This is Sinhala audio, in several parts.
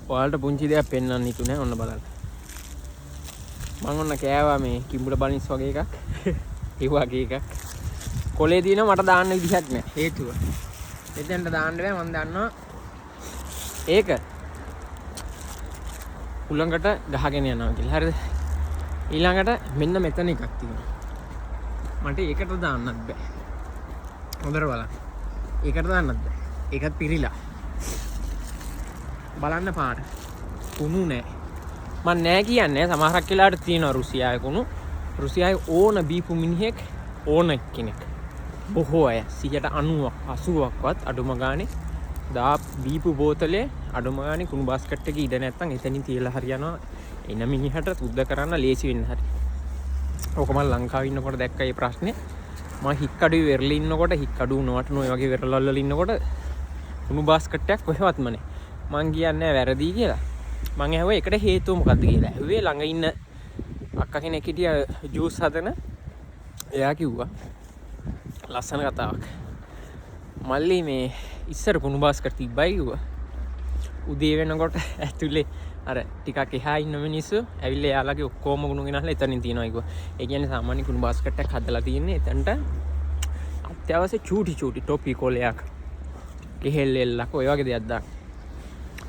ඔයාලට පුංචි දෙයක් පෙන්වන්න හිතුනේ. ඔන්න බලන්න. මං ඔන්න කෑවා මේ කිඹුල බනිස් වගේ එකක්. ඒ වගේ එකක්. කොලේ තියෙනවා, මට දාන්න විදිහක් නෑ. හේතුව මෙතෙන්ට දාන්න බෑ. මං දන්නවා ඒක උලඟට ගහගෙන යනවා කියලා. හරිද? ඊළඟට මෙන්න මෙතන එකක් තියෙනවා. මට ඒකට දාන්නත් බෑ. හොඳට බලන්න. ඒකට දාන්නත් බෑ. ඒකත් පිරීලා. බලන්න පාට. කුණු නෑ. මං නෑ කියන්නේ, සමහරක් වෙලාවට තියෙනවා රුසියාවේ කුණු. රුසියාවේ ඕන බීපු මිනිහෙක්, ඕන කෙනෙක්, බොහෝ අය 90ක් 80ක්වත් අඩුම ගානේ දා බීපු බෝතලේ අඩුම ගානේ කුණු බාස්කට් එකේ ඉඩ නැත්තම් එතනින් තියලා හරියනවා, එන මිනිහට සුද්ධ කරන්න ලේසි වෙන්න හරි. ඕක මං ලංකාවේ ඉන්නකොට දැක්ක මේ ප්‍රශ්නේ. මං හික්කඩුවේ වෙරළේ ඉන්නකොට, හික්කඩුව නොවටුන ඔය වගේ වෙරළවල් වල ඉන්නකොට කුණු බාස්කට් එකක් කොහෙවත්ම නෑ. මං කියන්නේ වැරදි කියලා. මං ඇහුවා ඒකට හේතුව මොකද්ද කියලා. ඇහුවේ ළඟ ඉන්න අක්කා කෙනෙක් හිටියා ජූස් හදන. එයා කිව්වා ලස්සන කතාවක්. මල්ලි, මේ ඉස්සර කුණු බාස්කට් තිබ්බයි කිව්වා. උදේ වෙනකොට ඇතුලේ අර ටිකක් එහා ඉන්න මිනිස්සු ඇවිල්ලා එයාලගේ ඔක්කොම කුණු ගෙනල්ලා එතනින් තියනවා කිව්වා. ඒ කියන්නේ සාමාන්‍ය කුණු බාස්කට් එකක් හදලා තියෙන්නේ එතනට අත්‍යවශ්‍ය චූටි චූටි ටොපි කොලයක්, කෙහෙල් එල්ලක්, ඔය වගේ දෙයක් දාන්න.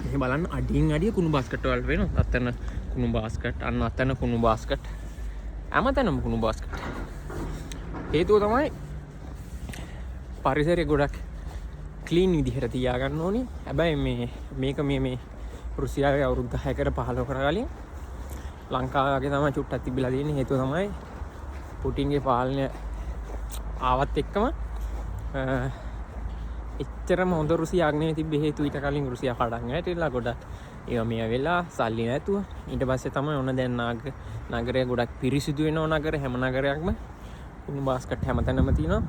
මෙහෙ බලන්න, අඩියෙන් අඩිය කුණු බාස්කට් වලට වෙනවා. අතන කුණු බාස්කට්, අන්න අතන කුණු බාස්කට්. හැමතැනම කුණු බාස්කට්. හේතුව තමයි පරිසරය ගොඩක් ක්ලීන් විදිහට තියාගන්න ඕනේ. හැබැයි මේ මේක මේ මේ රුසියාවේ අවුරුදු 10කට 15කට කලින් ලංකාව වගේ තමයි චුට්ටක් තිබිලා තියෙන්නේ. හේතුව තමයි පුටින්ගේ පාලනය ආවත් එක්කම එච්චරම හොඳ රුසියාවක් නෙවෙයි තිබ්බේ. හේතුව ඊට කලින් රුසියා කඩන් වැටිලා, ගොඩක් ඒවා මේවා වෙලා, සල්ලි නැතුව. ඊට පස්සේ තමයි ඔන්න දැන් නගරය ගොඩක් පිරිසිදු වෙනවා. නගර හැම නගරයක්ම කුණු බාස්කට් හැමතැනම තියෙනවා.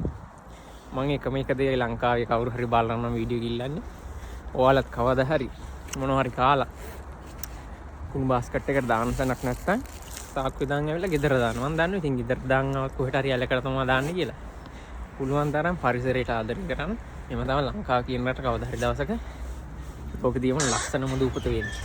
මං එකම එක දේ ලංකාවේ කවුරු හරි බලනවා නම් වීඩියෝ එක ඉල්ලන්නේ, ඔයාලත් කවදා හරි මොනවා හරි කාලා කුණු බාස්කට් එකට දාන්න තැනක් නැත්තම් සාක්කුවේ දාන් ඇවිල්ලා ගෙදර දාන්න. මං දන්නවා ඉතින් ගෙදර දාන් ආවත් කොහෙට හරි ඇලකට තමයි දාන්නේ කියලා. පුළුවන් තරම් පරිසරයට ආදරය කරන්න. එම තමයි ලංකාව කියන රට කවදා හරි දවසක ලෝකෙ තියෙන ලස්සනම දූපත වෙන්නේ.